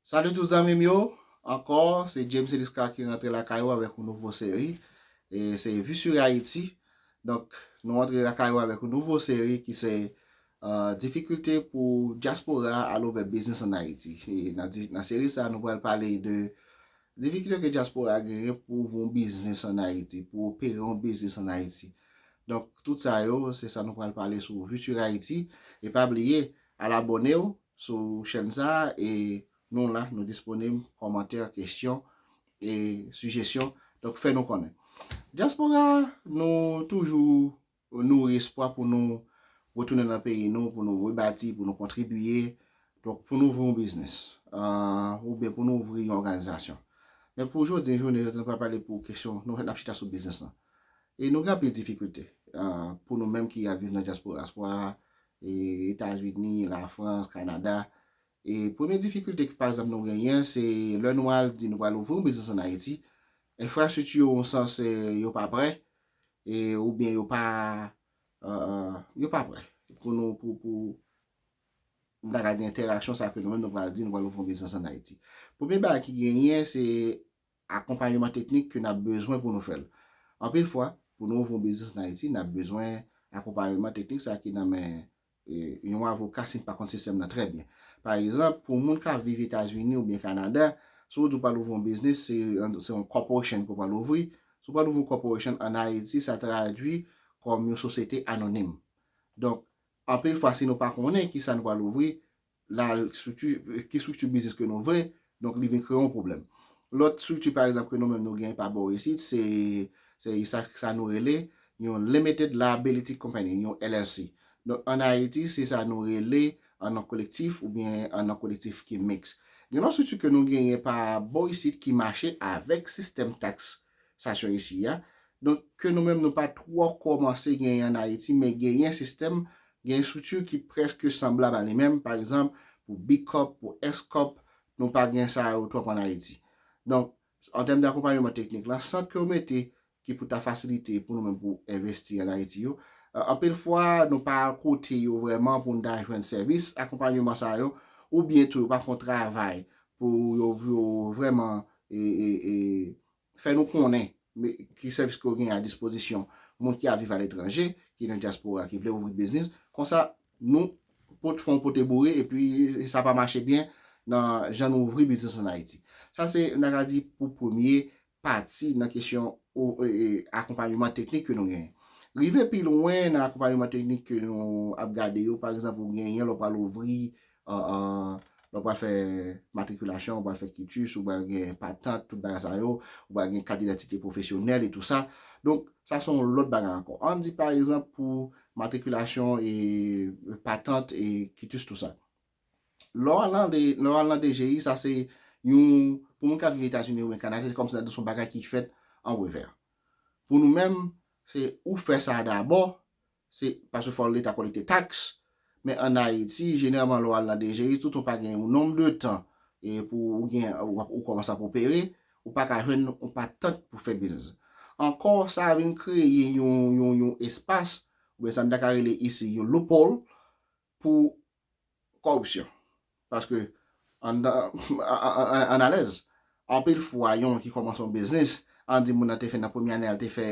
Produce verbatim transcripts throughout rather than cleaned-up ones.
Salut tout zanmi m yo, ankò se James Eliscar ki rantre lakay ou avèk yon nouvo seri. E se Vue sur Haïti. Donk nou rantre lakay ou avèk yon nouvo seri ki se uh, difikilte pou dyaspora al ouvè biznis an Ayiti. E nan, nan seri sa nou pral pale de difikilte ke dyaspora genyen pou ouvri yon biznis an Ayiti, pou opere yon biznis an Ayiti. Donk tout sa yo se sa nou pral pale sou Vue sur Haïti. E pa bliye al abòne w sou chèn sa e nou la, nou disponib, kòmantè, kesyon e sijesyon. Donk fè nou konnen. Dyaspora, nou toujou nouri espwa pou nou retounen nan peyi nou, pou nou rebati, pou nou kontribiye, donk pou nou ouvri yon biznis, uh, oubyen pou nou ouvri yon òganizasyon. Men pou jodi jounen, jodi nou pa pale pou kesyon, nou n ap chita sou biznis lan. E nou gen anpil difikilte uh, pou nou menm ki ap viv nan dyaspora, swa e Etazini, Lafrans, Kanada. E premye difikilte ki pa egzanp nou genyen, se lè nou al di nou pral ouvri yon biznis an Ayiti, enfrastrikti yo yon sans yo pa prè, e, oubyen yo pa uh, yo pa prè pou nou, pou, pou m ta ka di entèraksyon sa ke nou menm nou pral di nou pral ouvri yon biznis an Ayiti. Premye bagay ki genyen se akonpayman teknik ke n ap bezwen pou nou fè l. Anpil fwa, pou nou ouvri yon biznis an Ayiti, n ap bezwen akonpayman teknik sa ki nan men yon avoka si n pa konn sistèm nan trè byen. Pa egzanp, pou moun k ap viv Etazini oubyen Kanada, si w di w pral ouvri yon biznis, se yon corporation ke w pral ouvri. Si w pral ouvri yon corporation an Ayiti, sa tradui kòm yon sosyete anonim. Donk anpil fwa si nou pa konnen kisa nou pral ouvri, la strikti, ki strikti biznis ke nou vle, donk li vin kreye yon pwoblèm. Lòt strikti pa egzanp ke nou menm nou genyen pa bò isit, se se sa, sa nou rele yon limited liability company, yon L L C. Donk an Ayiti se sa nou rele an non kolektif oubyen an non kolektif ki miks. Gen yon strikti ke nou genyen pa bò isit ki mache avèk sistèm taksasyon isi a. Donk ke nou menm nou pa twò kòmanse genyen an Ayiti, men genyen sistèm, gen strikti ki prèske sanblab a li menm. Pa egzanp, pou B Corp, pou S Corp, nou pa gen sa yo twòp an Ayiti. Donk an tèm de akonpayman teknik la, sant ke yo mete ki pou ta fasilite pou nou menm pou envesti an Ayiti yo, anpil fwa nou pa al kote yo vrèman pou n ta jwenn sèvis akonpayman sa yo, oubyen tou yo pa fè yon travay pou yo, yo vrèman e, e, e, fè nou konnen ki sèvis ke yo gen a dispozisyon moun ki ap viv aletranje, ki nan dyaspora, ki vle ouvri biznis. Konsa nou pot fè yon pote boure epi sa pa mache byen nan jan nou ouvri biznis an Ayiti. Sa se, n a ka di, pou premye pati nan kesyon akonpayman teknik ke nou genyen. Rive pi lwen nan akonpayman teknik ke nou ap gade yo, pa egzanp, ou genyen lè w pral ouvri, lè w pral fè matrikilasyon, ou pral fè kitis, ou pral gen patant, tout bagay sa yo, ou pral gen kat didantite pwofesyonèl e tou sa. Donk sa se yon lòt bagay ankò. Ann di pa egzanp pou matrikilasyon e patant e kitis tou sa. Lè w al nan D G I, sa se yon, pou moun k ap viv Etazini oubyen Kanada, se kòmsi se yon bagay ki fèt an revè. Pou nou menm, se ou fè sa dabò, se paske fò Leta kolekte taks, men an Ayiti, jeneralman lè w al nan D G I, toutan w pa gen yon nonm de tan e pou ou gen, ou, ou kòmanse ap opere, ou pa ka jwenn yon patant pou fè biznis. Ankò, sa vin kreye yon, yon, yon espas, oubyen sa n ta ka rele isi yon loophole, pou kòripsyon. Paske anndan, an alèz, anpil fwa yon ki kòmanse yon biznis, ann di moun nan te fè nan premye ane a, l te fè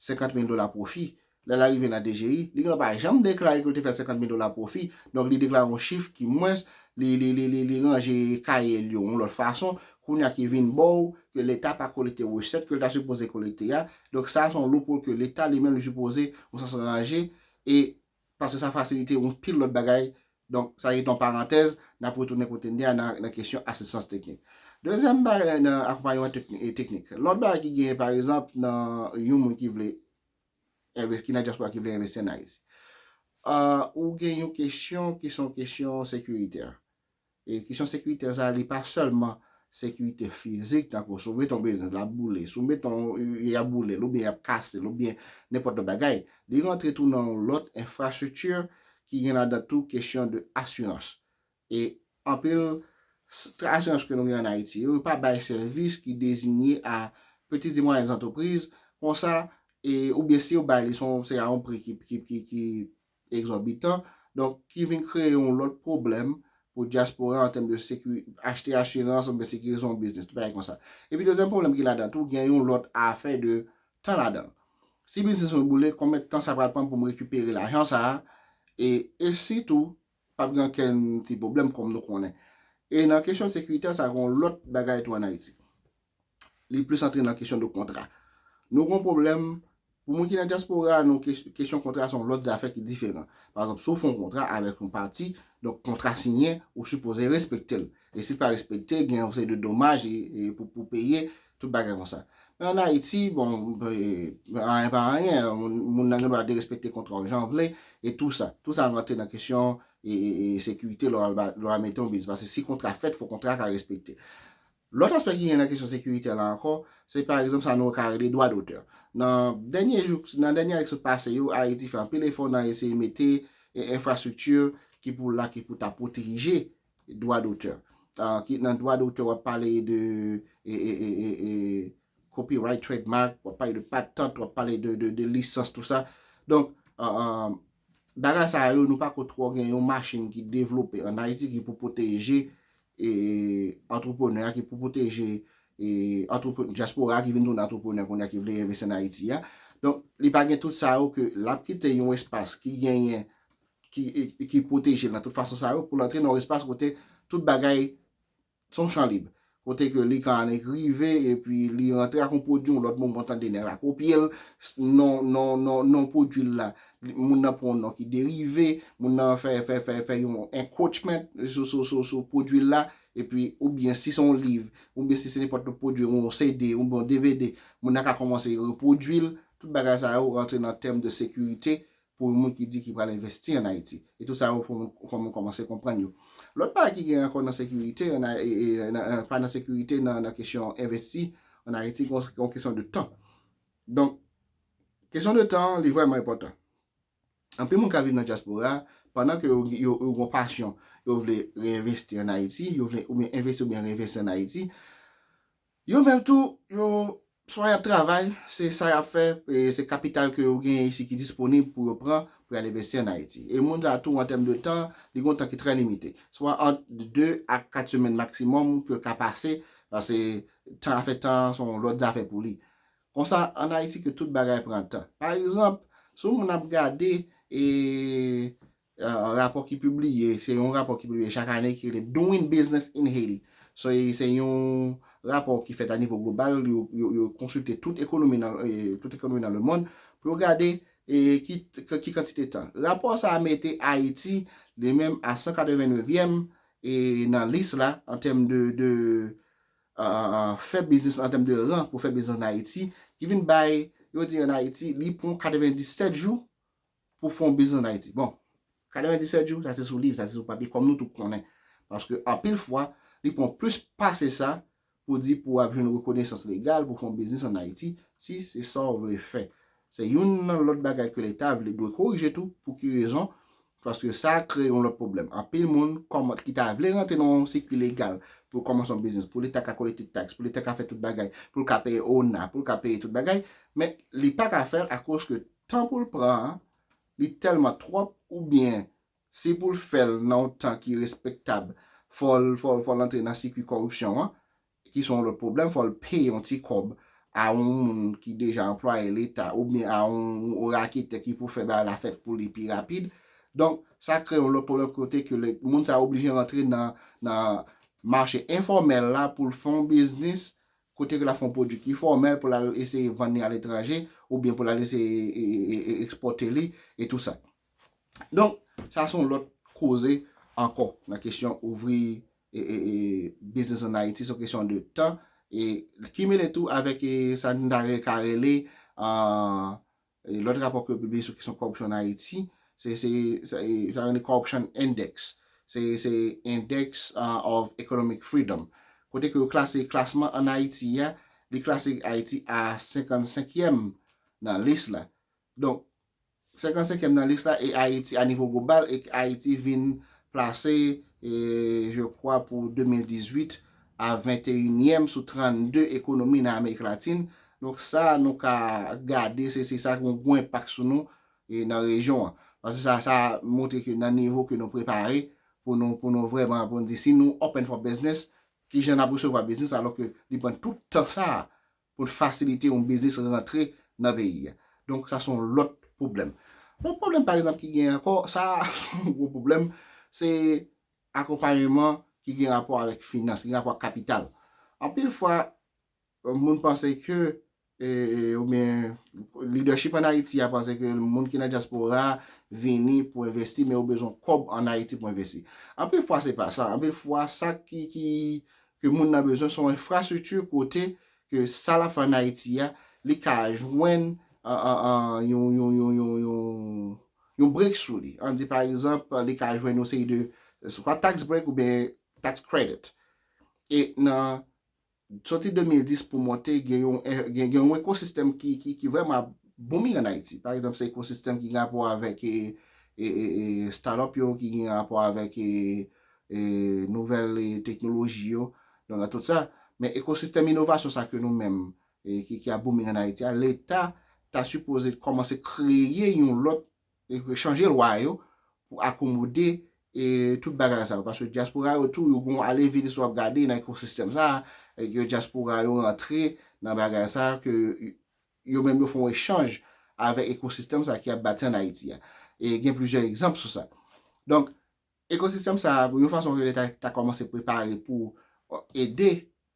senkant mil dola pwofi. Lè l arive nan D G I, li genlè pa janm deklare ke l te fè senkant mil dola pwofi. Donk li deklare yon chif ki mwens, li, li, li, li, li ranje kaye l yo yon lòt fason. Kounye a ki vin ba w ke Leta pa kolekte resèt ke l ta sipoze kolekte a. Donk sa se yon loophole ke Leta li menm li sipoze yon sans ranje. E paske sa fasilite yon pil lòt bagay. Donk sa se yon parantèz, n ap retounen kote n te a nan, nan kesyon asistans teknik. Dezyèm bagay nan akonpayman teknik. Lòt bagay ki genyen pa egzanp nan yon moun ki vle envesti, ki nan dyaspora ki vle envesti an Ayiti. Ou gen yon kesyon ki se yon kesyon sekiritè. E kesyon sekiritè sa, li pa sèlman sekirite fizik, tankou si w mete yon biznis, l ap boule, si w mete yon, y ap boule l, oubyen y ap kase l, oubyen nenpòt lòt bagay. Li rantre tou nan yon lòt enfrastrikti ki gen ladan tou kesyon de asirans. E anpil asirans ke nou gen an Ayiti yo, yo pa bay sèvis ki dezinye a peti e mwayèn antrepriz, konsa, e, oubyen si yo bay li, se a yon pri ki, ki, ki, ki egzòbitan, donk ki vin kreye yon lòt pwoblèm pou dyaspora an tèm de sekiri, achte asirans oubyen sekirize yon biznis, tout bagay konsa. Epi dezyèm pwoblèm ki ladan tou, gen yon lòt afè de tan ladan. Si biznis mwen boule, konbyen tan sa pral pran pou m rekipere lajan sa a? E, e sitou, p ap gen okenn ti pwoblèm kòm nou konnen. E nan kesyon sekirite, sa gen yon lòt bagay tou ann Ayiti. Li plis antre nan kesyon de kontra. Nou gen yon pwoblèm, pou moun ki nan dyaspora, nou kes- kesyon kontra se yon lòt zafè ki diferan. Pa egzanp, si w fè yon kontra avèk yon pati, donk kontra siyen, ou sipoze respekte l. E si l pa respekte, gen yon seri de domaj e, e pou, pou peye, tout bagay konsa. Men ann Ayiti, bon, e, anyen pa anyen, moun, moun nan gen dwa derespekte kontra w jan w vle, e tou sa. Tou sa rantre nan kesyon e, e, e sekirite lè w al ba- lè w al mete yon biznis. Paske si kontra fèt, fò kontra a ka respekte. Lòt aspè ki gen nan kesyon sekirite la ankò, se pa egzanp sa nou ka rele dwa dotè. Nan dènye jou, nan dènye ane ki sot pase yo, Ayiti fè anpil efò nan eseye mete e, enfrastrikti ki pou la, ki pou ta pwoteje dwa dotè. Ah, ki, nan dwa dotè, w ap pale de e, e, e, e, e, copyright, trademark, w ap pale de patant, w ap pale de, de, de lisans, tou sa. Donk, ah, ah, bagay sa yo, nou pako twò gen yon machin ki devlope ann Ayiti ki pou pwoteje e, antreprenè a, ki pou pwoteje e, antrepre- dyaspora a ki vin tounen antreprenè kounye a ki vle envesti ann Ayiti a. Donk, li pa gen tout sa yo ke l ap kite yon espas ki genyen, ki, e, ki pwoteje l nan tout fason sa yo, pou l antre nan yon espas kote tout bagay se yon chan lib. Kote ke li ka annik rive, epi li rantre ak yon pwodui, yon lòt moun pran tande nèg la kopye l, s- non, non, non, non pwodui l la. Li- Moun nan pran yon non ki derive, moun nan fè, fè, fè, fè yon encroachment sou, sou, sou, sou pwodui l la, epi oubyen si se yon liv, oubyen si se nenpòt lòt pwodui, yon C D, oubyen yon D V D, moun nan ka kòmanse repwodui l, tout bagay sa yo rantre nan tèm de sekirite, pou yon moun ki di ki pral envesti ann Ayiti. E tout sa yo fò moun, fò moun kòmanse konprann yo. Lòt bagay ki gen ankò nan sekirite, ann A- e, e, nan, e, pa nan sekirite, nan, nan kesyon envesti ann Ayiti, gon, gon kesyon de tan. Donk, kesyon de tan, li vrèman enpòtan. Anpil moun ka viv nan dyaspora, pandan ke yo, yo, yo gon pasyon, yo vle reenvesti ann Ayiti, yo vle oubyen envesti oubyen reenvesti ann Ayiti, yo menm tou, yo, swa y ap travay, se sa y ap fè, e se kapital ke yo genyen isi ki disponib pou yo pran, pou y al envesti ann Ayiti. E moun sa tou, an tèm de tan, li gon tan ki trè limite. Swa ant de a kat semèn maksimòm ke l ka pase, paske tan afè tan an se yon lòt zafè pou li. Konsa, ann Ayiti ke tout bagay pran tan. Pa egzanp, si yon moun ap gade, e, e, rapò ki pibliye, se yon rapò ki pibliye chak ane ki rele Doing Business in Haiti. So, e, se yon rapò ki fèt a nivo global, yo, yo, yo konsilte tout ekonomi nan, e, tout ekonomi nan lemonn, pou yo gade, e, ki, ki kantite tan. Rapò sa a mete Ayiti, li menm, a san katrevennevyèm, e, nan lis la, an tèm de, de, a, a, a, fè biznis, an tèm de ran pou fè biznis ann Ayiti, ki vin bay, yo di ann Ayiti, li pran katrevendisèt jou pou fè yon biznis ann Ayiti. Bon, katrevendisèt jou, sa se sou liv, sa se sou papye, kòm nou tout konnen. Paske anpil fwa, li pran plis pase sa pou di pou w ap jwenn rekonesans legal pou fè yon biznis ann Ayiti, si se sa w vle fè. Se youn nan lòt bagay ke Leta vle, dwe korije tou. Pou ki rezon? Paske sa kreye yon lòt pwoblèm. Anpil moun kòman, ki ta vle rantre nan yon sikwi legal pou kòmanse yon biznis, pou Leta ka kolekte taks, pou Leta ka fè tout bagay, pou l ka peye ona, pou l ka peye tout bagay, men li pa ka fè l akoz ke tan pou l pran an, li tèlman twòp, oubyen si pou l fè l nan yon tan ki respektab, fò l, fò l, fò l antre nan sikwi kòripsyon an, ki se yon lòt pwoblèm, fò l peye yon ti kòb a yon moun ki deja anplwaye Leta, oubyen a yon, yon raketè ki pou fè bagay la fèt pou li pi rapid. Donk, sa kreye yon lòt pwoblèm kote ke le, moun sa oblije rantre nan, nan mache enfòmèl la pou l fè yon biznis, kote ke l ap fè yon pwodui ki fòmèl pou l al eseye vann li aletranje, oubyen pou l al eseye e, e, e, e, ekspòte li, e tou sa. Donk, sa se yon lòt koze ankò nan kesyon ouvri e, e, e, biznis ann Ayiti, se yon kesyon de tan. E ki mele tou avèk e, sa n ta re- ka rele, ah, e, lòt rapò ke yo pibliye sou kesyon kòripsyon ann Ayiti, se, se, se, e, sa yo rele Corruption Index. Se, se Index, ah, of Economic Freedom. Kote ke yo klase klasman ann Ayiti a, li klase Ayiti a senkannsenkyèm nan lis la. Donk, senkannsenkyèm nan lis la, e Ayiti, a nivo global, e Ayiti vin plase, e, je crois, pou de mil dizuit a venteyinyèm sou trannde ekonomi nan Amerik Latin. Donk, sa nou ka gade, se, se sa ki gen yon gwo enpak sou nou, e, nan rejyon an. Paske sa, sa montre ke nan nivo ke nou prepare, pou nou, pou nou vrèman, pou nou di si nou open for business, ki jan n ap resevwa biznis, alò ke li pran tout tan sa a pou n fasilite yon biznis rantre nan peyi a. Donk, sa se yon lòt pwoblèm. Lòt pwoblèm, pa egzanp, ki gen ankò, sa se yon gwo pwoblèm, se akonpayman ki gen rapò avèk finans, ki gen rapò ak kapital. Anpil fwa, moun panse ke, e, e, oubyen lidèchip ann Ayiti a panse ke moun ki nan dyaspora vini pou envesti, men yo bezwen kòb ann Ayiti pou envesti. Anpil fwa, se pa sa. Anpil fwa, sa ki, ki, ke moun nan bezwen, se yon enfrastrikti kote ke sa l ap fè ann Ayiti a, li ka jwenn, an, an, an, yon, yon, yon, yon, yon, yon break sou li. Ann di, pa egzanp, li ka jwenn yon seri de, swa tax break oubyen tax credit. E nan, soti de mil dis pou monte, gen yon, gen, gen yon ekosistèm ki, ki, ki vrèman ap booming ann Ayiti. Pa egzanp, se ekosistèm ki gen rapò avèk, e, e, e, e, startup yo, ki gen rapò avèk, e, e, nouvèl, e, teknoloji yo, donk nan tout sa. Men ekosistèm inovasyon sa ke nou menm, e, ki, ki ap booming ann Ayiti a, Leta ta sipoze kòmanse kreye yon lòt, e, chanje lwa yo pou akomode, e, tout bagay sa yo. Paske dyaspora yo tou, yo gon ale vini si w ap gade nan ekosistèm sa a, e ke dyaspora yo rantre nan bagay sa a, ke yo menm yo fè yon echanj avèk ekosistèm sa a ki ap bati ann Ayiti a. E gen plizyè egzanp sou sa. Donk, ekosistèm sa a, yon fason ke Leta ta kòmanse prepare pou, e, ede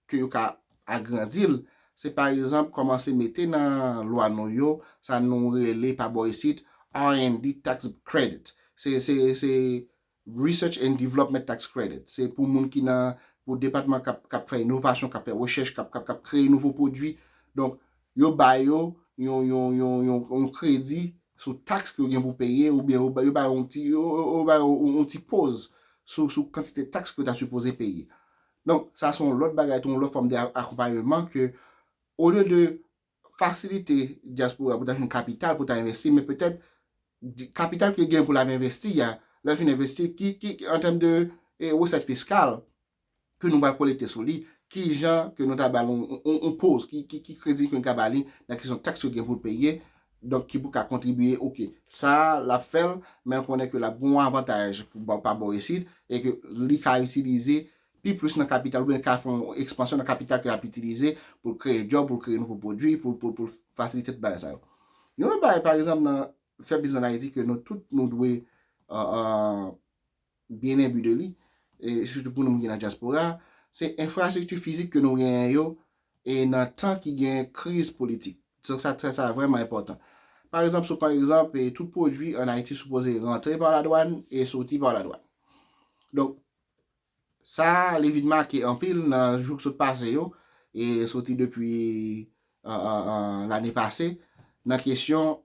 ke yo ka agrandi l, se pa egzanp kòmanse mete nan lwa nou yo, sa nou rele pa bò isit R and D tax credit. Se, se, se Research and Development Tax Credit. Se pou moun ki nan, pou depatman k ap, k ap fè inovasyon, k ap fè rechèch, k ap, k ap, k ap kreye nouvo pwodui. Donk, yo ba yo yon, yon, yon, yon, yon kredi sou taks ke yo gen pou peye, oubyen yo ba, yo ba yo yon ti, yo, yo, yo ba yo yon, yon ti poz sou, sou kantite taks ke yo ta sipoze peye. Donk, sa se yon lòt bagay tou, yon lòt fòm de a-, akonpayman ke, olye de fasilite dyaspora pou ta jwenn kapital, pou ta envesti, men petèt, di-, kapital ke l gen pou l ap envesti a, lè l fin envesti, ki, ki, ki, an tèm de, e, resèt fiskal, ke nou pral kolekte sou li, ki jan ke nou ta ba l yon, yon, yon poz, ki, ki, ki kredi ke nou ka ba li nan kesyon taks yo gen pou l peye, donk ki pou ka kontribye, oke, sa a, l ap fè l, men konnen ke l ap gen yon avantaj pou ba, pa bò isit, e ke li ka itilize pi plis nan kapital, oubyen ka fè yon ekspansyon nan kapital ke l ap itilize pou l kreye djòb, pou l kreye nouvo pwodui, pou, pou, pou l fasilite tout bagay sa yo. Yon lòt bagay, pa egzanp, nan fè biznis ann Ayiti ke nou tout nou dwe, e, e, byen enbi de li, e sitou pou nou moun ki nan dyaspora, se enfrastrikti fizik ke nou genyen yo, e nan tan ki gen kriz politik. Donk sa, sa, sa vrèman enpòtan. Pa egzanp, si w pran egzanp, e tout pwodui ann Ayiti sipoze rantre pa ladwàn e soti pa ladwàn. Donk, sa, li vin make anpil nan jou k sot pase yo, e soti depi, e, e, e, lane pase, nan kesyon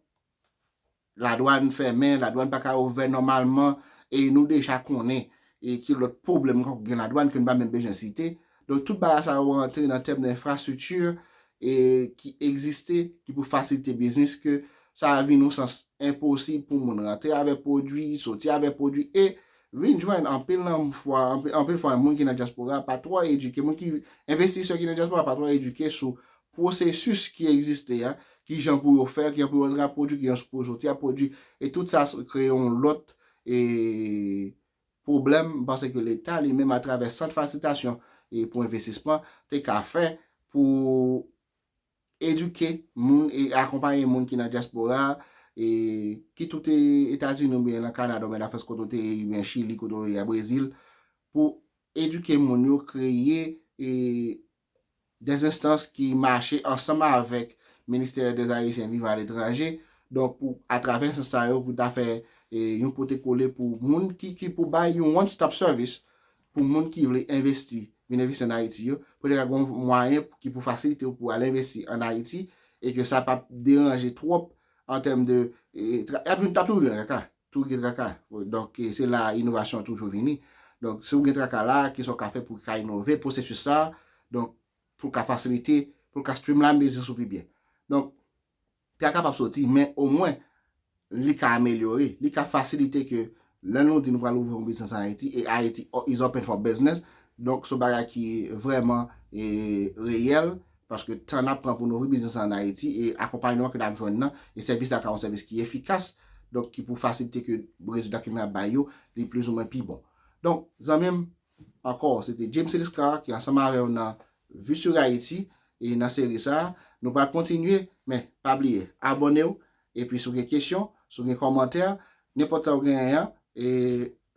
ladwàn fèmen, ladwàn pa ka ouvè nòmalman, e nou deja konnen, e ki lòt pwoblèm ankò k gen ladwàn ke n pa menm bezwen site. Donk, tout bagay sa yo rantre nan tèm de enfrastrikti, e ki egziste, ki pou fasilite biznis, ke sa vin yon sans enposib pou moun rantre avèk pwodui, soti avèk pwodui, e vin jwenn anpil nan fwa, anpil, anpil fwa moun ki nan dyaspora pa twò edike, moun ki, envestisè ki nan dyaspora pa twò edike sou pwosesis ki egziste a, ki jan pou yo fè, ki jan pou yo rantre ak pwodui, ki jan pou yo soti ak pwodui, e tout sa s-, kreye yon lòt, e, pwoblèm, m panse ke Leta li menm atravè sant fasilitasyon, e, pou envestisman, te ka fè pou edike moun e akonpaye moun ki nan dyaspora, e, kit ou te Etazini oubyen nan Kanada oubyen Lafrans kote w te ye, oubyen Chili kote w ye, a Brezil, pou edike moun yo, kreye, e, des instances ki mache ansanm avèk Ministère des Haïtiens vivant à l'étranger. Donk, pou, atravè enstans sa yo, pou ta fè, e, yon pote kole pou moun ki, ki pou bay yon one stop service pou moun ki vle envesti, vin envesti ann Ayiti yo, pou te ka gen yon mwayen ki pou fasilite yo pou al envesti ann Ayiti, e ke sa p ap deranje twòp an tèm de, e, tra-, y ap, y ap toujou gen traka, toujou gen traka. Donk, e, se la inovasyon an toujou vini. Donk, si w gen traka la, kisa w ka fè pou w ka inove pwosesis sa a? Donk, pou l ka fasilite, pou l ka streamline biznis ou pi byen. Donk, traka p ap soti, men omwen, li ka amelyore, li ka fasilite ke lè nou di nou pral ouvri yon biznis an Ayiti, e Ayiti o-, is open for business, donk se yon bagay ki vrèman, e, reyèl, paske tan n ap pran pou n ouvri biznis an Ayiti, e akonpayman ke n ap jwenn nan, e sèvis la ka yon sèvis ki efikas, donk ki pou fasilite ke rezilta ke n ap bay yo, li plizoumwen pi bon. Donk, zanmi m, ankò, se te James Eliscar ki ansanm avè w nan Vue sur Haïti e nan seri sa a. Nou pral kontinye, men pa bliye, abòne w, epi si w gen kesyon, si w gen kòmantè, nenpòt sa w genyen an, e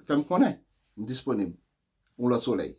fè m konnen. M disponib. Yon lòt solèy.